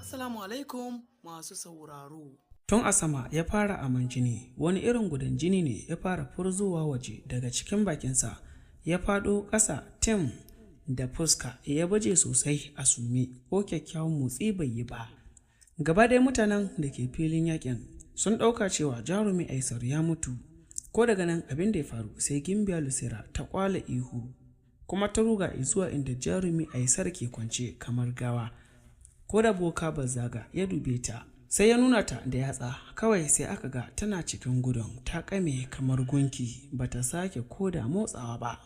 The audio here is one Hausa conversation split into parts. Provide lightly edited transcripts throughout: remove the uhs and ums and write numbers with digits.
Assalamu alaikum masu sauraro. Tun a sama ya fara aman jini, wani irin gudan jini ne ya fara furzowa waje daga cikin bakinsa, ya faɗo ƙasa tim da fuska ya baje sosai a sume ko kyakkyawan motsi bai yi ba. Gaba ɗaya mutanen da ke filin yakin sun ɗauka cewa jarumi Aisar ya mutu, ko daga nan abin da ya faru sai Gimbiya Lucira ta kwala ihu kuma ta ruga zuwa inda jarumi Aisar ke kwance kamar gawa. Ko da boka Bazaga ya dube ta, sai ya nuna ta da yatsa kawai sai aka ga tana cikin gudun ta kame kamar gunki bata sake ko da motsawa ba.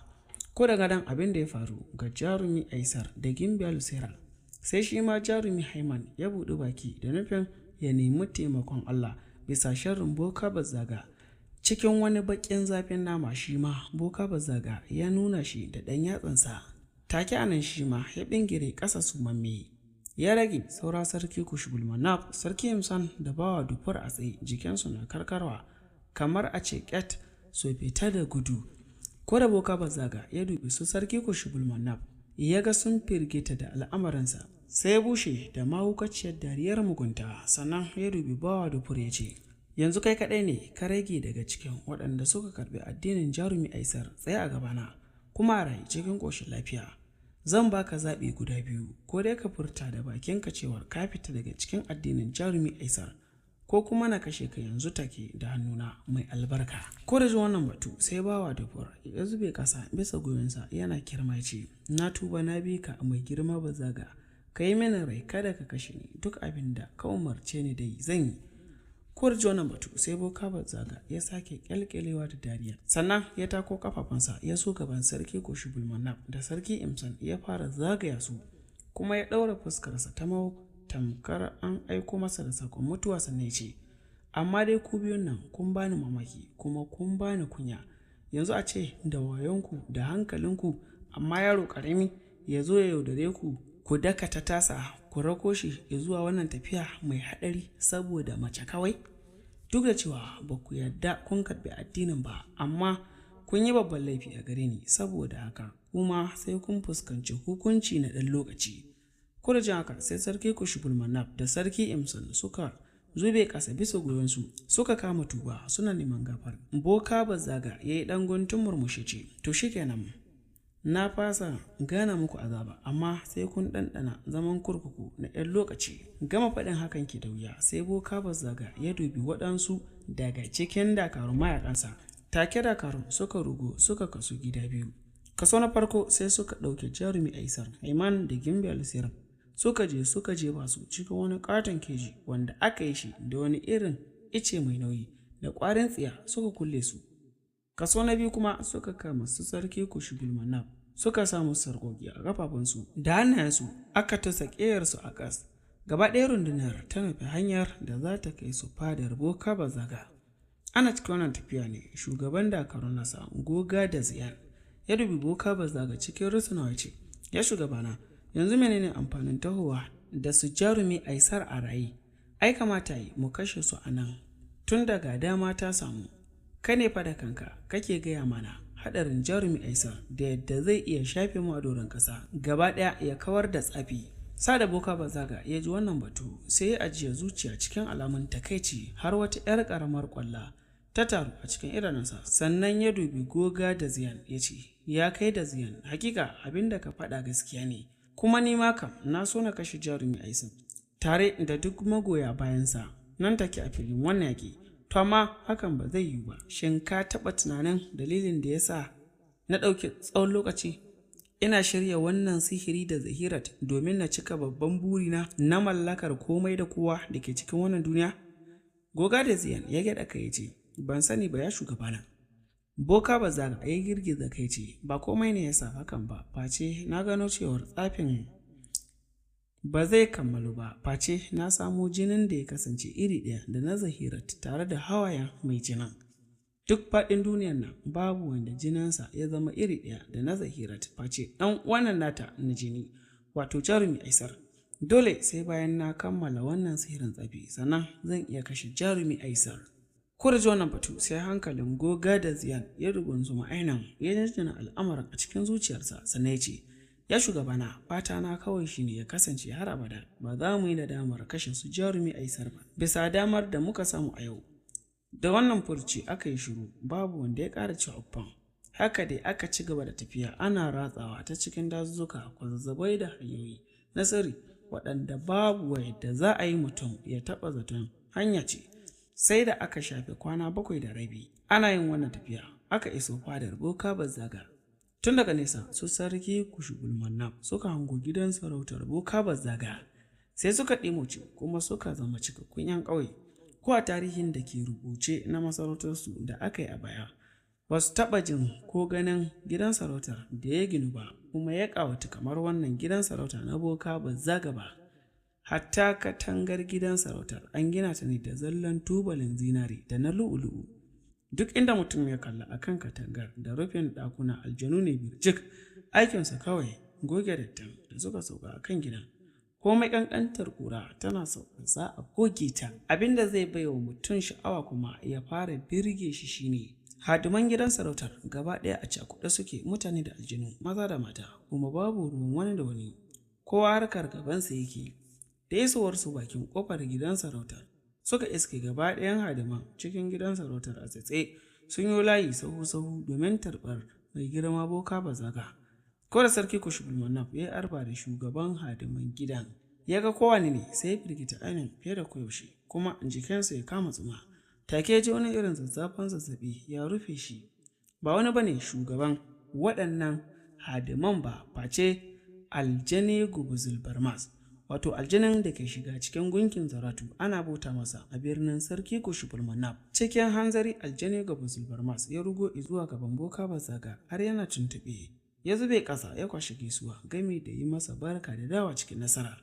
Ko daga nan abin da ya faru ga jarumi Aisar da Gimbiya Lucira, sai shi ma jarumi Haiman ya buɗi baki da nufin ya nemi taimakon Allah bisa sharrin boka Bazaga. Cikin wani baƙin zafin nama shi ma boka Bazaga ya nuna shi da ɗan yatsansa. Take anan shi ma ya bingire ƙasa sumamme. Ya rage saura sarki Kushbulmanaf, sarki Imsan da bawa dufur a tsaye jikinsu na karkarwa kamar a ce ƙyat su fita da gudu. Ko da boka Bazaga ya dubi su sarki Kushbulmanaf ya ga sun firgita da al'amarinsa sai ya bushe da mahaukaciyar dariyar mugunta sannan ya dubi bawa dufur ya ce, yanzu kai kaɗai ne ka rage daga cikin waɗanda suka karɓi addinin jarumi Aisar tsaye a gabana kuma a rayu cikin ƙoshin lafiya. Zan baka zaɓi guda biyu, ko dai ka furta da bakinka cewar ka fita daga cikin addinin jarumi Aisar, ko kuma na kashe ka yanzu take da hannuna mai albarka. Ko da ji wannan batu sai bawa dufur ya zube ƙasa bisa gwiwansa yana kirma ce, na tuba na bi ka mai girma Bazaga, ka yi mini rai kada ka kashe ni, duk abin da ka umarce ni da yi zan yi. Ko da ji wannan batu sai boka Bazaga ya sake kyalkyalewa da dariya, sannan ya tako kafafunsa ya so gaban sarki Kushbulmanaf da sarki Imsan ya fara zagaya su, kuma ya ɗaura fuskarsa ta mau tamkar an aiko masa da sakon mutuwa sannan ya ce, amma dai ku biyun nan kun bani mamaki kuma kun bani kunya, yanzu a ce da wayonku da hankalinku amma yaro ƙarami ya zo ya yaudare ku, ku daka ta tasa ku rako shi zuwa wannan tafiya mai haɗari saboda mace kawai. Duk da cewa ba ku yarda kun karɓi addinin ba, amma kun yi babban laifi a gare ni, saboda haka kuma sai kun fuskanci hukunci na ɗan lokaci. Ko da jin haka sai sarki Kushbulmanaf da sarki Imsan suka zube ƙasa bisa gwiwansu suka kama tuba suna neman gafara. Boka Bazaga ya yi ɗan guntun murmushi ce, to shikenan, na fasa gana muku azaba, amma sai kun ɗanɗana zaman kurkuku na ɗan lokaci. Gama faɗin hakan ke da wuya sai boka Bazaga ya dubi waɗansu daga cikin dakarun mayakansa. Take dakarun suka rugo suka kasu gida biyu. Kaso na farko sai suka ɗauke jarumi Aisar, Haiman da Gimbiya Lucira suka je suka jefa su cikin wani ƙaton keji wanda aka yi shi da wani irin ice mai nauyi da ƙwarin tsiya suka kulle su. Kaso na biyu kuma suka kama su sarki Kushbulmanaf suka sa musu sarƙoƙi a ƙafafunsu da hannayensu aka tasa ƙeyarsu a ƙas. Gaba ɗaya rundunar ta nufi hanyar da za ta kai su fadar boka Bazaga. Ana cikin wannan tafiya ne shugaban dakarun nasa Goga da Ziyan ya dubi boka Bazaga cikin rusunawa ce, ya shugabana, yanzu menene amfanin tahowa da su jarumi Aisar a raye? Ai kamata yi mu kashe su a nan tun daga dama ta samu. Ka ne fa da kanka kake gaya mana haɗarin jarumi Aisar da yadda zai iya shafe mu a doron ƙasa gaba ɗaya ya kawar da tsafi. Sada boka Bazaga ya ji wannan batu sai ya ajiye zuciya cikin alamun takaici har wata 'yar ƙaramar ƙwalla ta taru a cikin idanunsa, sannan ya dubi Goga da Ziyan ya ce, ya kai da Ziyan, hakika abin da ka faɗa gaskiya ne, kuma ni ma kam na so na kashe jarumi Aisar tare da duk magoya bayansa nan take a filin wannan yaƙi. To amma hakan ba zai yiwu ba. Shin ka taɓa tunanin dalilin da ya sa na ɗauki tsawon lokaci ina shirya wannan sihiri da Zahirat domin na cika babban burina na mallakar komai da kowa da ke cikin wannan duniya? Goga da Ziyan ya gyaɗa kai ya ce, ban sani ba ya shugabana. Boka Bazaga ya girgiza kai ce, ba komai ne ya sa hakan ba, face na gano cewar tsafin ba zai kammalu ba, face na samo jinin da ya kasance iri ɗaya da na Zahirat tare da hawayen mai jinin. Duk faɗin duniyar nan babu wanda jininsa ya zama iri ɗaya da na Zahirat face ɗan wannan nata na jini, wato jarumi Aisar. Dole sai bayan na kammala wannan sihirin tsafi sannan zan iya kashe jarumi Aisar. Ko da ji wannan batu sai hankalin Goga da Ziyan ya rugunzuma ainihin, ya jinjina al'amarin a cikin zuciyarsa, sannan ya ce, "Ya shugabana, fata na kawai shine ya kasance har abada ba za mu yi nadamar kashe su Jarumi Aisar ba, bisa damar da muka samu a yau." Da wannan furci aka yi shiru, babu wanda ya ƙara cewa uffan. Haka dai aka ci gaba da tafiya, ana ratsawa ta cikin dazuzzuka, kwazazzabai da hanyoyi na sirri waɗanda babu yadda za a yi mutum ya taɓa zaton hanya ce. Sai da aka shafe kwana 7 da rabi ana yin wannan tafiya, aka iso fadar Boka Bazzaga. Tun daga nesa su Sarki Kushugulmanna suka hango gidan sarautar Boka Bazzaga, sai suka ɗimoce kuma suka zama cikakkun 'yan ƙauye. Ko a tarihin da ke rubuce na masarautarsu da aka yi a baya, ba su taɓa jin ko ganin gidan sarautar da ya ginu ba kuma ya ƙawatu kamar wannan gidan sarauta na Boka Bazzaga ba. Hatta katangar gidan sarautar an gina ta ne da zallan tubalin zinare da na lu'u-lu'u. Duk inda mutum ya kalla a kan katangar da rufin ɗakuna, aljanu ne birjik, aikinsa kawai goge dattin da suka sauka a kan gidan. Komai ƙanƙantar ƙura tana sauka, za a goge ta. Abin da zai bai wa mutum sha'awa kuma ya fara birge shi shine hadiman gidan sarautar gaba ɗaya a cakuɗe suke, mutane da aljanu, maza da mata, kuma babu ruwan wani da wani, kowa harkar gabansa yake. Da isowarsu bakin ƙofar gidan sarautar, suka iske gaba ɗayan hadiman cikin gidan sarautar a tsaitsaye, sun yi layi sahu-sahu domin tarbar mai girma Boka Bazaga. Ko da Sarki Kushugulmanaf ya yi arba da shugaban hadiman gidan, ya ga kowane ne, sai ya firgita ainihin fiye da koyaushe, kuma jikinsa ya kama tsuma. Take ji wani irin zazzafan zazzabi ya rufe shi. Ba wani bane shugaban waɗannan hadiman ba face aljani Gubuzul Barmas, wato aljanin da ke shiga cikin gunkin Zaratu ana bauta masa a birnin Sarki Kushugulmanaf. Cikin hanzari aljani Gubuzul Barmas ya rugo zuwa gaban Boka Bazaga, har yana tuntuɓe ya zube ƙasa ya kwashi gaisuwa gami da yi masa barka da dawa cikin nasara.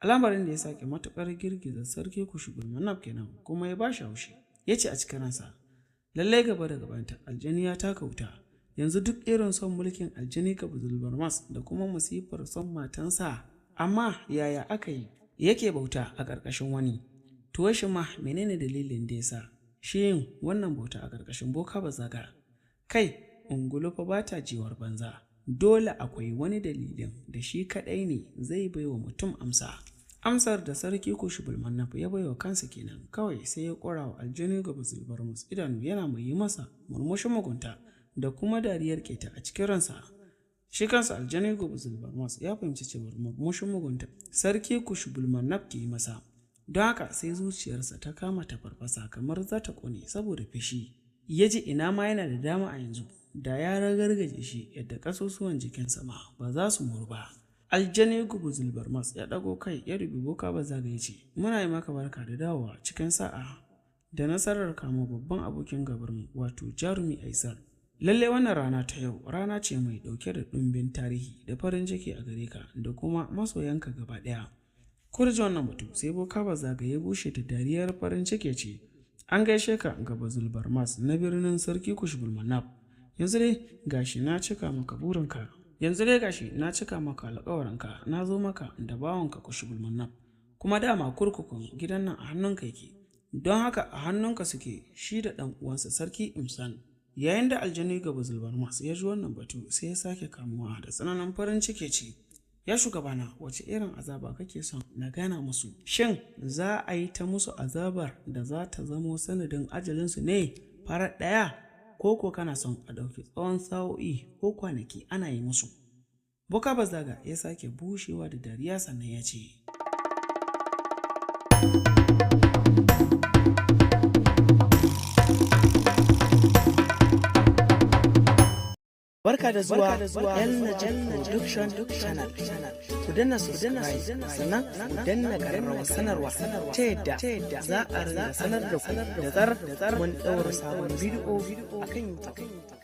Al'amarin da ya sake matuƙar girgiza Sarki Kushugulmanaf kenan kuma ya bashi haushi. Ya ce a cikin ransa, lallai gaba da gabanta aljani ya taka wuta. Yanzu duk irin son mulkin aljani Gabazul Barmas da kuma masifar son matansa, amma yaya aka yi yake bauta a ƙarƙashin wani? To shi ma menene dalilin da yasa shi yin wannan bauta a ƙarƙashin Boka Bazaga? Kai, ungulu fa ba ta jiwar banza. Dole akwai wani dalilin da shi kaɗai ne zai bai wa mutum amsa. Amsar da Sarki Kushugulmanaf ya bai wa kansa kenan. Kawai sai ya ƙura wa aljani Gabazul Barmas idanu, yana mai yi masa murmushin mugunta da kuma dariyar keta a cikin ransa. Shi kansa aljani Gabazul Barmas ya fahimci cewar murmushin mugunta Sarki Kushugulmanaf ke yi masa, don haka sai zuciyarsa ta kama ta farfasa kamar za ta ƙone saboda fushi. Ya ji ina ma yana da dama a yanzu, da ya ragargaje shi yadda ƙasusuwan jikinsa ma ba za su moru ba. Aljani Gubuzul Barmas ya ɗago kai ya dubi Boka Bazaga ya ce, "Muna yi maka barka da dawowa cikin sa'a da nasarar kama babban abokin gabarmu, wato Jarumi Aisar. Lalle wannan rana ta yau rana ce mai ɗauke da ɗumbin tarihi da farin ciki a gare ka da kuma masoyanka gaba ɗaya." Kurji wannan batu sai Boka Bazaga ya bushe da dariyar farin ciki, ce, "An gaishe ka, Gabazul Barmas na birnin Sarki Kushugulmanaf. Yanzu dai gashi na cika maka burinka. Yanzu dai gashi na cika maka alƙawarinka, na zo maka da bawanka Kushugulmanaf. Kuma dama kurkukun gidan nan a hannunka yake. Don haka a hannunka suke, shi da ɗan uwansa Sarki Imsan." Yayin da aljani Gabazul Barmas ya ji wannan batu, sai ya sake kamuwa da tsananin farin ciki, ce, "Ya shugabana, wace irin azaba kake son na gana musu? Shin za a yi ta musu azabar da za ta zamo sanadin ajalinsu ne farar ɗaya, ko ko kana son a ɗauki tsawon sa'o'i ko kwanaki ana yi musu?" Boka Bazaga ya sake bushewa da dariya, sannan ya ce, Barka da zuwa El Najal Production Channel. Ku danna subscribe, sannan ku danna ƙararrawar sanarwa ta yadda za a ringa sanar da ku da zarar mun ɗaura sabon bidiyo a kan YouTube.